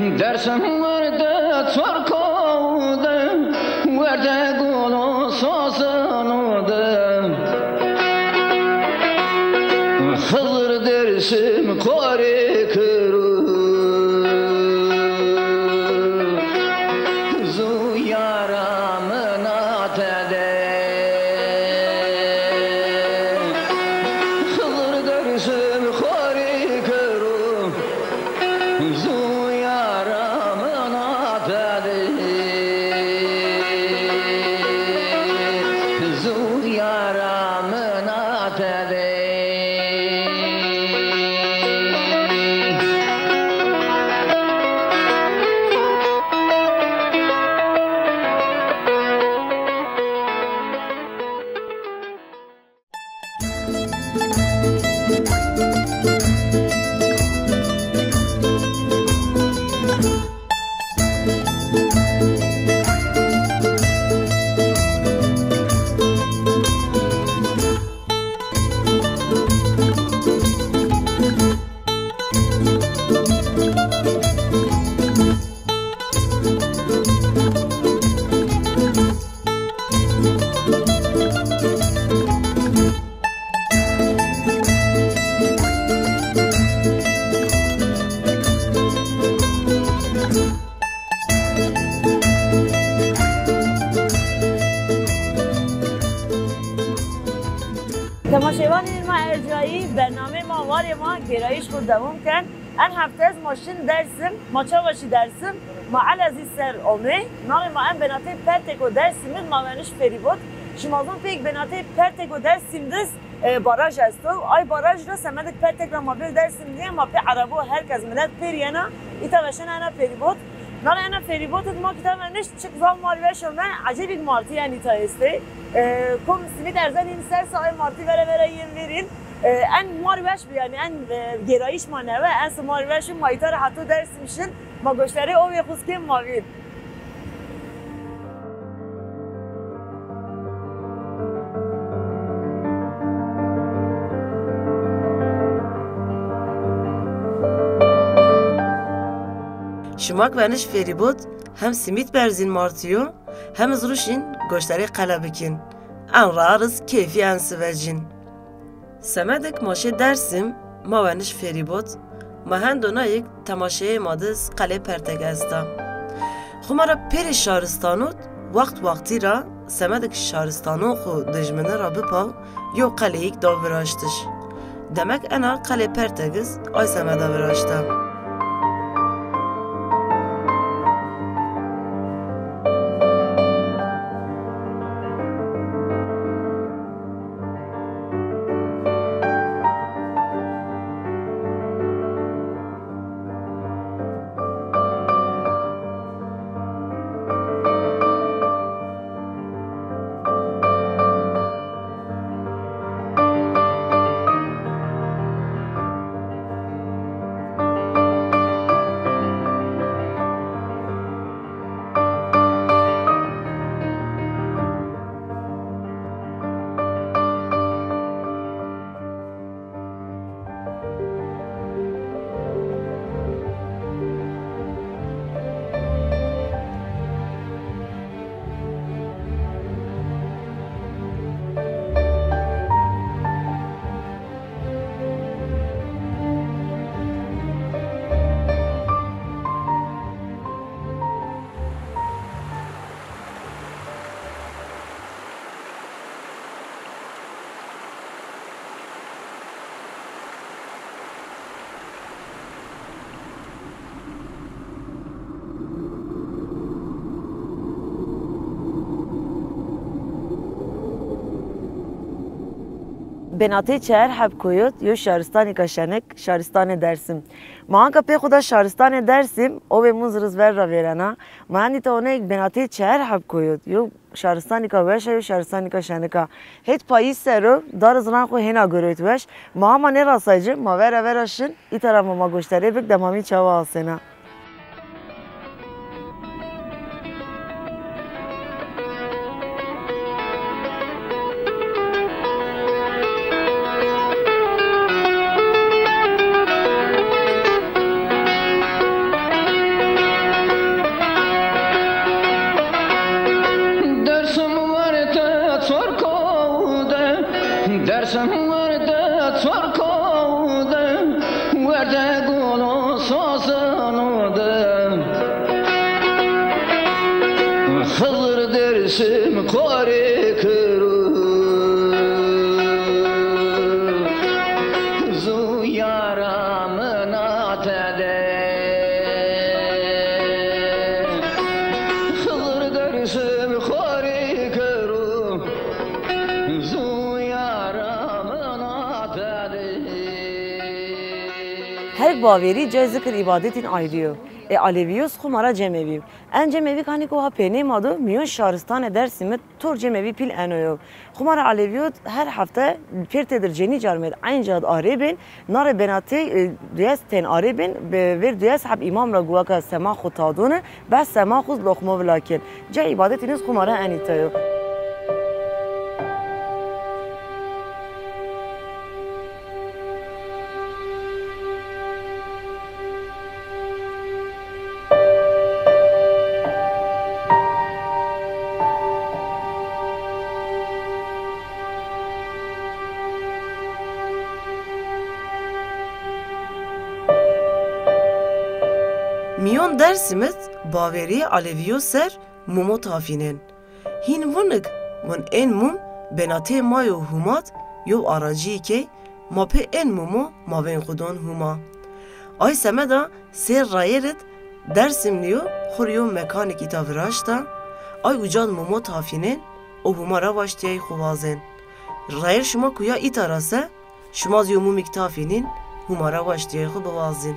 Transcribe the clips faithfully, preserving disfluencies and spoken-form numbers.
Dersim werde Çarkaw de, werde golo sazano de. Xizir Dersim karê kero, zu yara min a tede. Xizir Dersim karê kero, zu yara min a tede, zu yara min a tede. Temaşevanê ma ercayî, bernameyê ma, warê ma gêrayîş xwu dewam ken. En hefte ez ma şin Dersim, ma çawa şî Dersim, ma Elazî ser omê. Navê ma en benatê pertêko Dersimî d ma veniş ferîbot. Şima zon pêk benatê pertêko Dersim di z, e, baraj esto. Ay baraj ra semedek pertek ra ma bêr Dersim diye, ma pê erebo her kes milet pêr yena, îta veşena ena ferîbot. Nana ena ferîbot id ma kî ta veniş, çik zaf mar weş ome, ecêbîk martî enî ta estê. E, kom simît erzenîn ser sa ay martî vere vere yên vêrîn. E, en mar weş bi, yanî en, e, gêrayîş ma newe, en si mar weş bi, ma îta ra heto Dersim şin, ma goştarê ovê xwu kêm ma vîn. Şima k veniş ferîbot, hem simît berzîn martîyo, hem iz ruşîn goştarê qele bikîn. En rahat iz keyfî en si vecîn. Semedek ma şê Dersim, ma weniş ferîbot, ma hendo nayêk temaşeyê ma di z qelê pertek esta. Xwu ma ra pêrê şaristanot, wext wextî ra semedek şaristanon xwu dijmini ra bipaw, yew qeleyîk da viraştiş. Demek ena qelê pertek iz ay semeda viraşta. Benatê çeher heb koyot, yo şaristanîka şenik, şaristanê Dersim. Ma anka pê xwu da şaristanê Dersim, ovê Munzir iz ver ra vêrena. Ma endî ta oneyêk benatê çeher heb koyot, yo şaristanîka weş a, yo şaristanîka şenik a. Hêt payîz ser o, dar iz ran xwu hêna girot weş. Ma hama nêrasay ci, ma vera vera şin, îta ra ma, ma goştarê bik, dema mî çawa asêna. Dersim xorê kiro, zu yara mina tede. Xizir Dersim xorê kiro, zu yara mina tede. Her bawerî cay zikir îbadetîn ayrî yo. Ê Alevîyo xwu ma ra cemevî yo. En cemevî kanî ku ha pênê ma do mîyon şaristanê Dêrsimî tor cemevî pîl eno yo. Xwu ma ra Alevîyo her hefte pêr têdir cenî carmêd eyn ca d arê bên, na rê benatê, e, duyes tên arê bên, be-, vêr duyes heb îmam ra guwaka sema xwu tadone, behs sema xwu loqmo vila kên. Cay îbadetîn iz xwu ma ra enîta yo. Mîyon Dêrsimî d bawerîyê Alevîyo ser mumo tafînên. Hîn vunik vun ên mum benatê ma yo huma d yew aracîyî key, ma pê ên mumo mavên xwu don huma. Ay semeda sêr rayêr id Dêrsimlîyo xwu rê yew mekanêk îta viraşta, ay uca d mumo tafînên û huma ra waştîyayî xwu wazên. Rayêr şima kuya îta ra se, şima zî yew mumîk tafînîn, huma ra waştîyayî xwu biwazîn.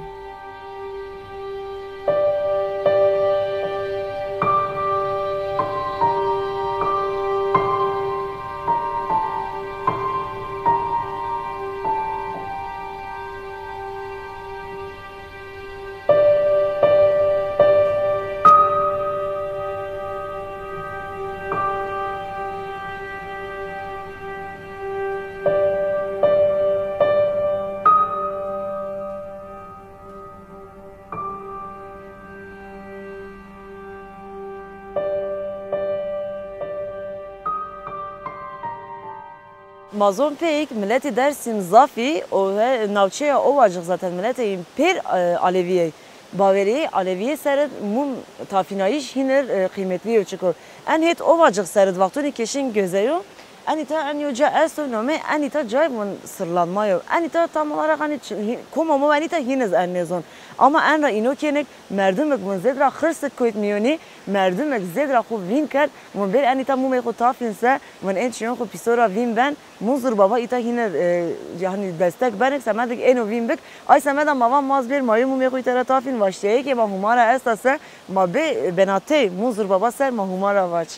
Ma zon peyêk miletê Dêrsim zaf î û he navçeya Ovacix zaten miletê pêr, e, Alevî yê. Bawerîyê Alevîyê ser id mum tafînayîş hînir, e, qîmetlî yo çiko. En hêt Ovacix ser id wextonî ke şin göze yo, en îta en yo ca esto nomê en îta cay vun sirlanma yo. En îta tam olarak hanî çi-, hî-, koma mo en îta hîn iz en nêzon. Ama en ra îno kênik merdimik vun zêd ra xirsik kewt mîyonî, merdimik zêd ra xwu vîn kerd, vun bêr en îta mumê xwu tafîn se, vun ên çîyon xwu pîso ra vîn ben, Munzur Baba îta hîne, e, yanî destek benik, semedik êno vîn bik. Ay semeda ma va ma zî bêr ma yo mumê xwu îta ra tafîn, waştîyayê ke ma huma ra esta se, ma bê benatey Munzur Baba ser ma huma ra vac.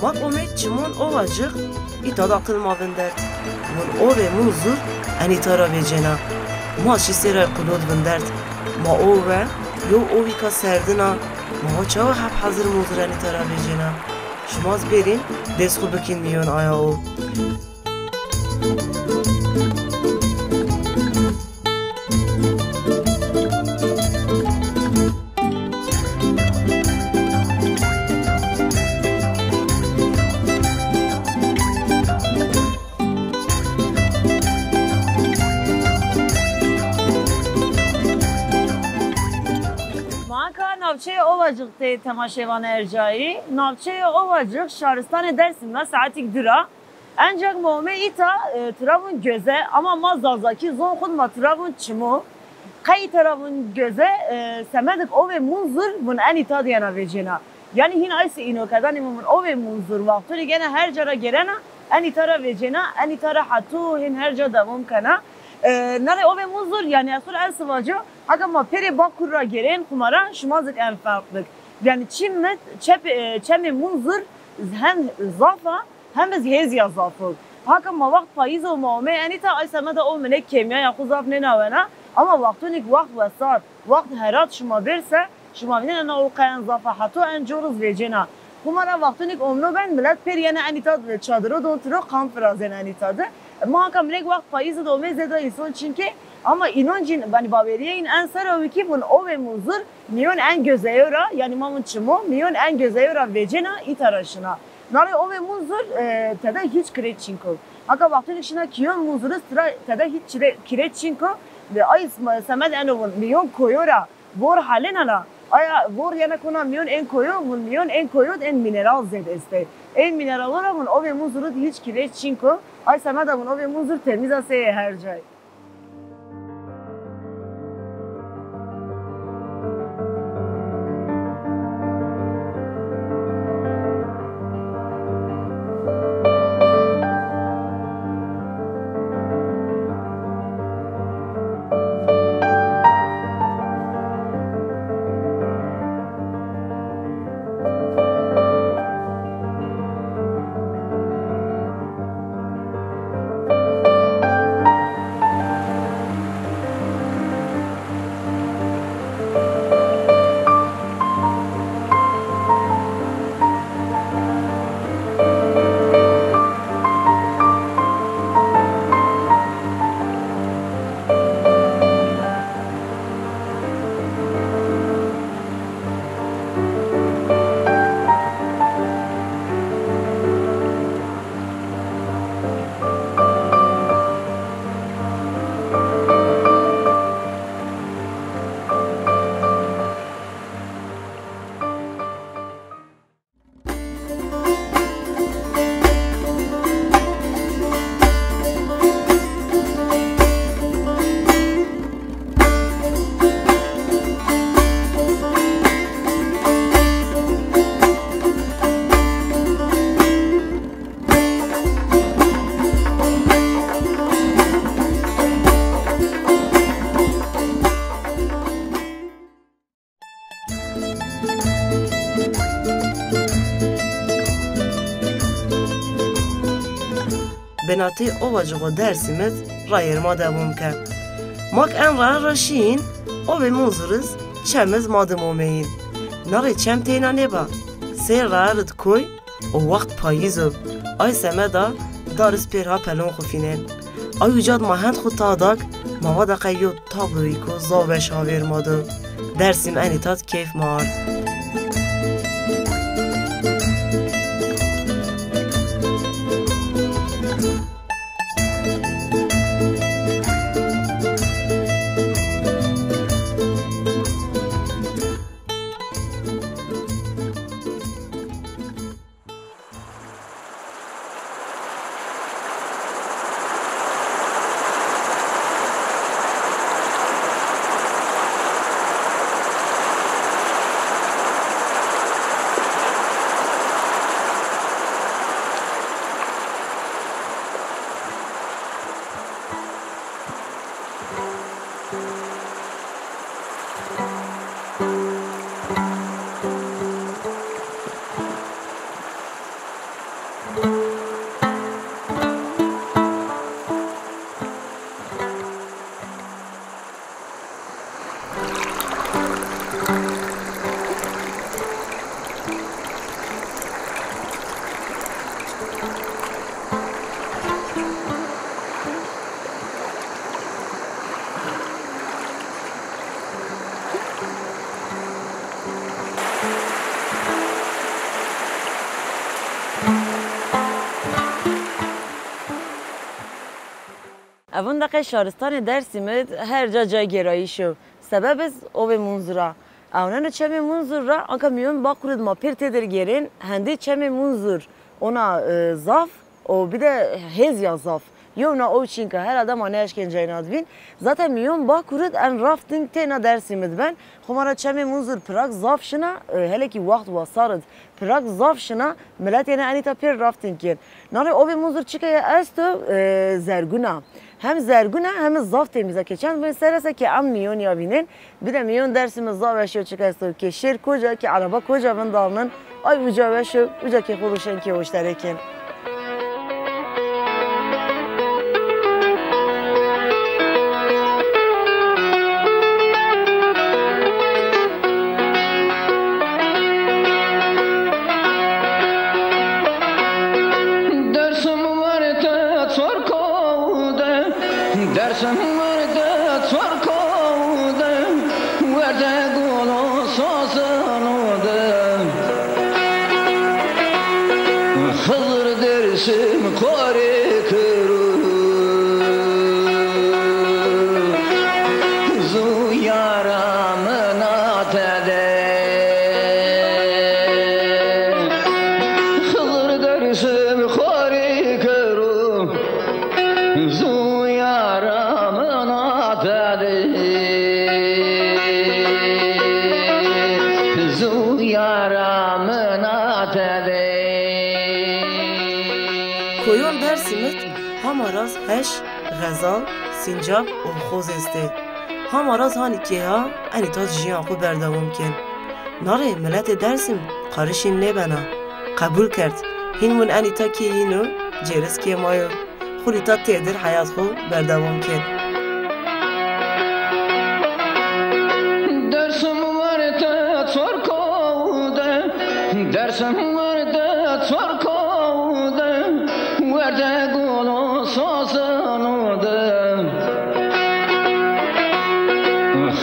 Ma qomê çimon Ovacix îta d aqil ma vindert. Vun ovê Munzur en îta ra vecêna. Ma şî sêray qulod vindert. Ma ove, yew ovîka serdin a. Ma va çawa heb hezir Munzur en îta ra vecêna. Şima zî bêrîn dest xwu bikîn mîyon aya o. Ma ka navçeyê Ovacix tê temaşevan ercayî. Navçeyê Ovacix şaristanê Dêrsim ra saetîk dûr a. Encak ma omê îta, e, tira vûn göze, ama ma Zazakî zon xwu d ma tira vûn çimo. Qey îta ra vûn göze, e, semedik ovê Munzur vûn en îta d yena vecêna. Yanî hîn ay sî îno kerdanê vûn ovê Munzur, wexto rê gene her ca ra gêrena, en îta ra vecêna, en îta ra hetû hîn her ca dewam kena. E, na rê ovê Munzur, yanî ez xwu rê en sî vaco, haka ma pêrê Bakur ra gêrên xwu ma ra, şima zik en ferq bik. Yanî çim mi, çep-, e, çemê Munzur hen zaf a, Hem iz hêz ya zaf o. Haka ma waxt payîz o ma omey enîta, ay semeda o minek kêmîyaya xwu zaf nênawena. Ama wextonî ki waxt wesar, waxt herat şima bêr se, şima vînena o qey en zaf a, heto en cor iz vecêna. Xwu ma ra wextonî ki omno ben, milet pêr yena enîta di, çadiro don tiro, kamp virazên enîta di. Ma haka minek waxt payîz di omey zêda înson çin kê, ama înon cîn, yanî bawerîyeyên en ser o wî kî vun ovê Munzur mîyon en gözeyo ra, yanî ma vun çimo, mîyon en gözeyo ra vecêna, îta ra şina. Narê ovê Munzur, e, tede hîç kirêt çin ko. Haka wextênî şina kîyon Munzur iz tira tede hîç çire-, kirêt çin ko. Ve ay s-, semed eno vun mîyon koyo ra vor halêna la. Aya vor yena kona mîyon ên koyo, vun mîyon ên koyo d ên mîneral zêd estê. Ên mîneralo ra vun ovê Munzur id hîç kirêt çin ko. Ay semeda vun ovê Munzur temîz a seyê her cay. Binatê ovacixo Dêrsim id rayêr ma dewam ke. Ma k en rae ra şîyîn, ovê Munzur iz çem iz ma dim omeyîn. Na rê çem teyna nêba. Sey rae rid koy, o waxt payîz o. Ay semeda dar iz pêr ha pelon xwu fînên. Ay uca d ma hend xwu ta da k ma va da qey yo tabloyîko zaf weş havêr ma do. Dêrsim enîta d keyf ma ard. Evin de qey şaristanê Dêrsim id her ca cay gêrayîş o. Sebeb iz ovê Munzur a. Ewneno çemê Munzur ra, anka mîyon Bakur id ma pêr têdir gêrên, hendê çemê Munzur ona, e, zaf, o bir de hêz ya zaf. Yewna o çînka herhalde ma nêeşkên cayna di bîn. Zaten mîyon Bakur id en rafting têna Dêrsim id ben. Xo ma ra çemê Munzur pirak zaf şina, e, hele kî waxt wasar id. Pirak zaf şina, milet êna enîta pêr rafting kên. Nare ovê Munzur çike ya esto, e, zerguna. Hem zerguna hem zaf temîz a ke çend vin serese ke em mîyon ya vînên. Bir de mîyon Dêrsim id zaf weş o çike esto ke şêr koca ke araba koca vindavnin. Ay uca weş o, uca ke xo ruşen ke hoşterê kên. Werde çorko de, werde golo sosano de. Xizir Dersim xorê kiro, zu yara mina tede. Xizir Dersim xorê kiro, zu yara mina tede. Zu yara mina tede. Koyon Dersimit hama raz heş, xezal, sincab û xoz estê. Hama raz hanî kêha enî tat jiyan xwu berdewam ken. Narê miletê Dersim qarişîn nêbena. Qebul kerd. Hîn win enî ta kê yîn o, cêriz kê ma yo. Xwu rî ta têdir heyat xwu berdewam ken. Dersim werte çorko de, Dersim werte çorko de, werde golo sosano de.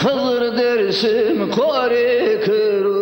Xizir Dersim xorê kiro.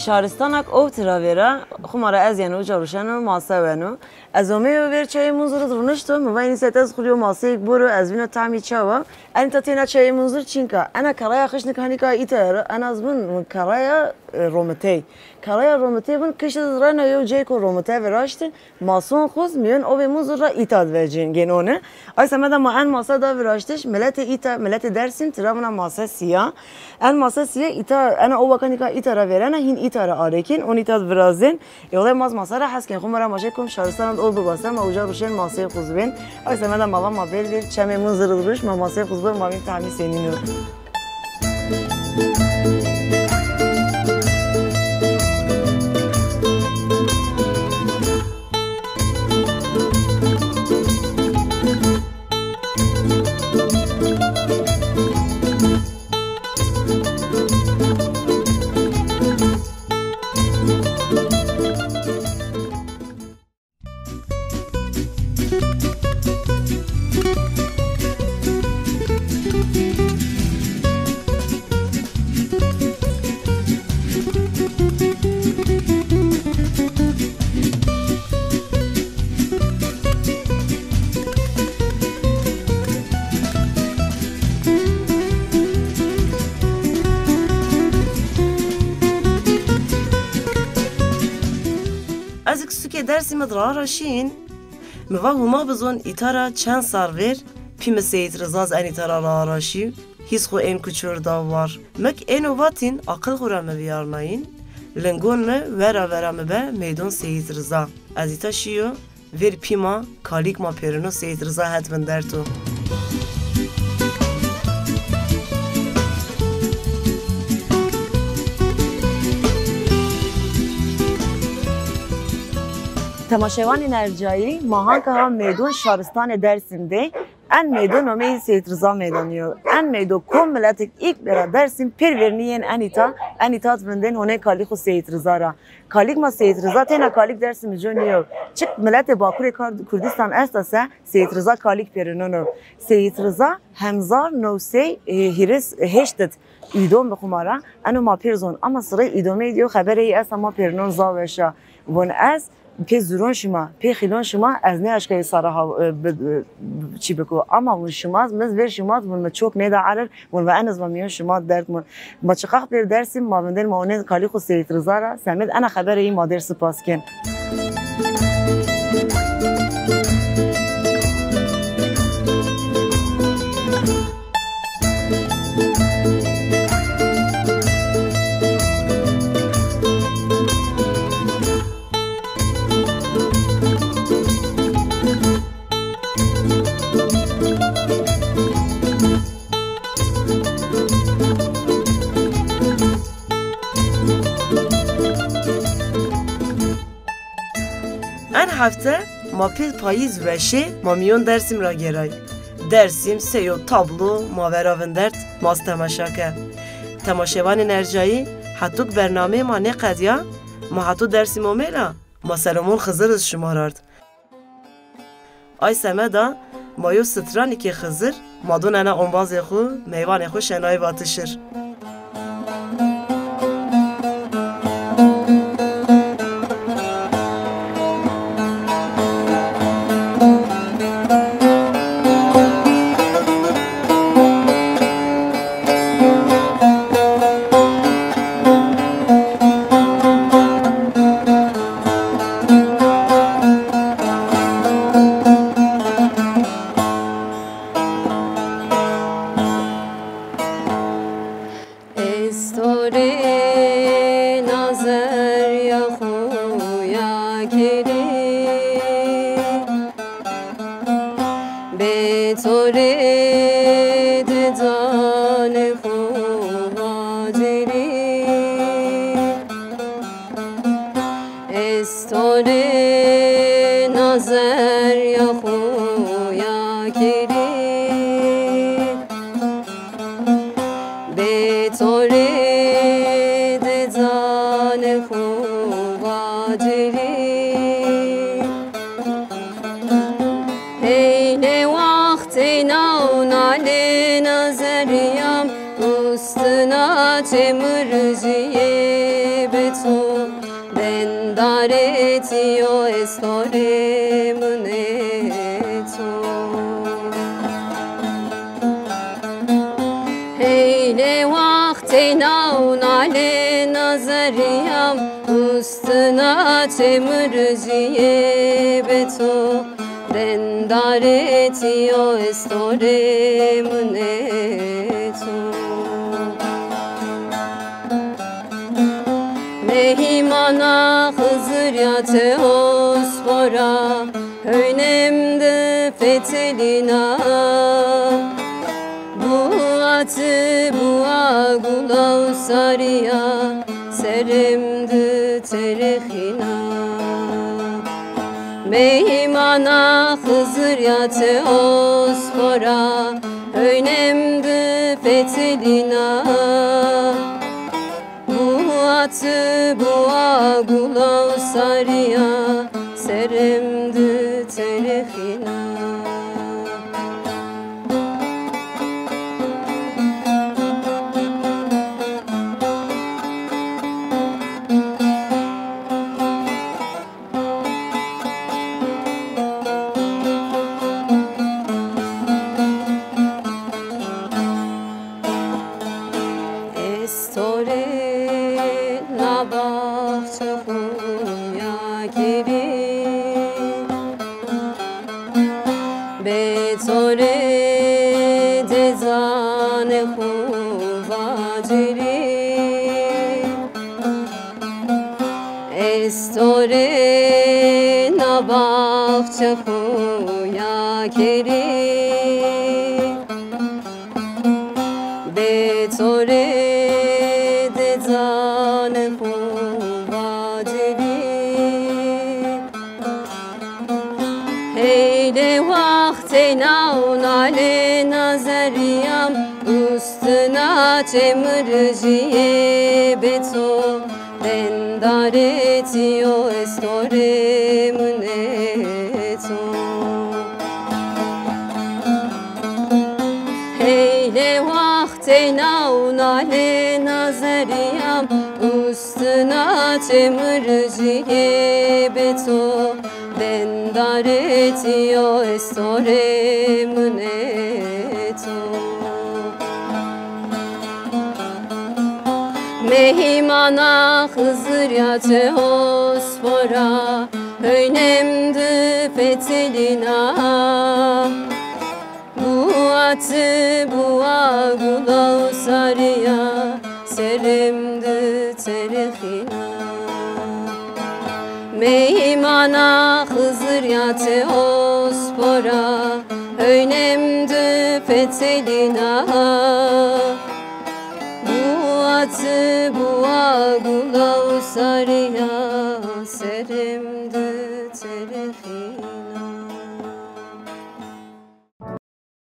Şaristanak owti ra vêra, xwu ma ra ez yeno, uca ruşeno, mase weno. Ez omeyo vêr çayê Munzur id runişto, mi va enî sete ez xwu rî yo maseyêk boro, ez vîno tamî çawa. Enî ta têna çayê Munzur çînka. Ena kerraya xişnik hanîka îta ero, ena zî bin kerraya, e, romitey. Kerraya romitey bin kişt iz rena yew cayêko romite viraştin. Mason xwu zî mîyon ovê Munzur ra îta di vecîn gênone. Ay semeda ma en masa da viraştiş, miletê îta, miletê Dersim tira vuna masa sîya. En masa sîya îta, ena owa ka nîka îta ra vêrena, hîn îta ra arekîn, on îta di virazên. E, olay ma zî masa ra hes kên, xwu ma ra maşe kom şaristan id o bibase, ma uca ruşên maseyê xwu zî bên. Ay semeda ma va ma bêr vêr çemê Munzur id ruş, ma maseyê xwu zî bibên, ma vîn tamî senîn o. Ez ik sukê Dersimî di ra ra şîn. Mi va huma bizon îta ra çend sar vêr pî mi Seyîd Riza zî enî îta ra ra araşî, hîs xwu ên kuçur da war. Mi k êno vatîn, aqil xwu ra mi vîyarnayîn, lingon mi vera vera mi be meydon Seyîd Riza. Ez îta şîyo, vêr pî ma, kalîk ma pêrino Seyîd Riza het vinderto. Temaşevanên ercayî, ma hanka ha meydon şaristanê Dersim de, en meydo nomeyî Seyîd Riza Meydanî yo. En meydo kom miletik îlk bera Dersim pêr vernî yên enîta, enîta di vindên honê kalîk xwu Seyîd Riza ra. Kalîk ma Seyîd Riza têna kalîk Dersimî co nîyo. Çik miletê Bakurê Kar-, Kurdistan esta se Seyîd Riza kalîk pêrinono. Seyîd Riza hezar new sey hîris heşt id îdom bi xwu ma ra. Eno ma pêr zon. Ama sirê îdomey dîyo xeberê yî esta ma pêrinon zaweşa. Von ez Pê zûron şima, pê xîlon şima, ez nêeşkayî sare ha-, e, bi-, e, çî biko. Ama vûn şima, mi ver şima, vûn mi çok nêda erir, vûn ve en ez va mîyon şima derd mûn. Ma çiqax pêr Dêrsim, ma vindên ma onên kalî xwu Seyîd Riza ra, semed ena xeberê yî ma dêr sipas kên. En hefte ma pê payîz weşê ma mîyon Dêrsim ra gêray. Dêrsim sey o tablo ma vera vindert, ma temaşa ke. Temaşevanên ercayî, hetûk bernameyê ma nêqedîya, ma hetû Dêrsim omey ra, ma selamon Xizir iz şima ra ard. Ay semeda ma yo stranîkê Xizir, ma dûn ena ombazê xwu, meyvanê xwu şenayî vatişir. Ez to rê nazerya xo ya kerî, bê to rê didanê xo vacerî. Ez to rê nazerya xo ya kerî, bê to rê didanê xo vacerî. Heynê waxtê naw nalê nazerîyam, ustina çê mirjîyê bi to. Dendarê tîyo estorê min ê to. Heynê waxtê naw nalê nazerîyam, ustina çê mirjîyê bi to. Dendarê tîyo estorê min ê to. Mehîmana Xizir ya Teospora, hewnem di fetelîna. Bua ti bua gula û sarî ya, serem di terexîna. Mehîmana Xizir ya Teospora, hewnem di fetelîna. Bua ti bua gula û sarî ya, serem di terexîna. Ez to rê na baxçe xo ya kerî, bê to rê dezanê xo vacerî. Ez to rê na baxçe xo ya kerî, bê to rê dezanê xo vacerî. Heylê waxtê naw nalê nazerîyam, ustina çê mirjîyê bê to. Dendarê tîyo estorê min ê to. Heylê waxtê naw nalê nazerîyam, ustina Çemir jî hêbeto, dendaretiyo estorê mineto. Mehîmana Xizir ya Çehospora, hewnem di fetelîna. Buwa ti buwa gula û sarî ya, serrem di çerexîna. Mehîmana Xizir ya Çehospora, hewnem di fetelîna. Buwa ti buwa gula û sarî ya, serrem di çerexîna.